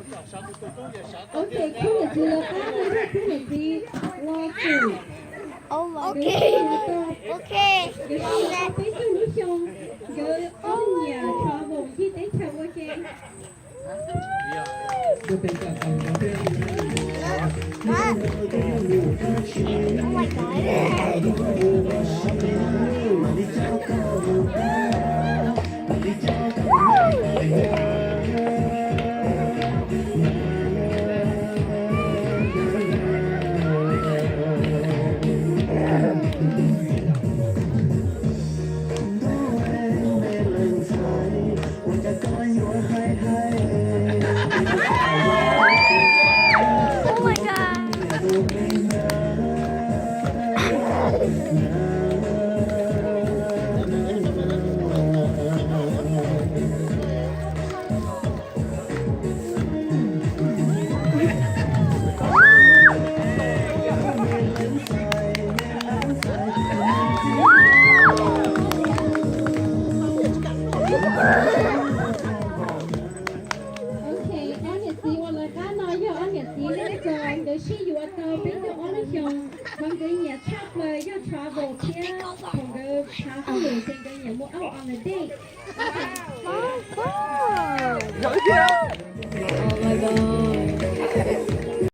Ok, khub niam txiv los qab no yog khub niam txiv Los Txum. Ok, ok. Nkawd sib yuav tau peb caug lub xyoo, nkawd ob leeg nyiam travel ncig teb chaws ua ke. Oh my god. Ok, ob niam txiv uas lawv qab no yog ob niam txiv Neb Txos, nkawd sib yuav tau peb caug ob lub xyoos, qhov nkawd nyiam tshaj plaws yog travel thiab thaum nkawd tshav kub lus ces nkawd nyiam mus out on a date.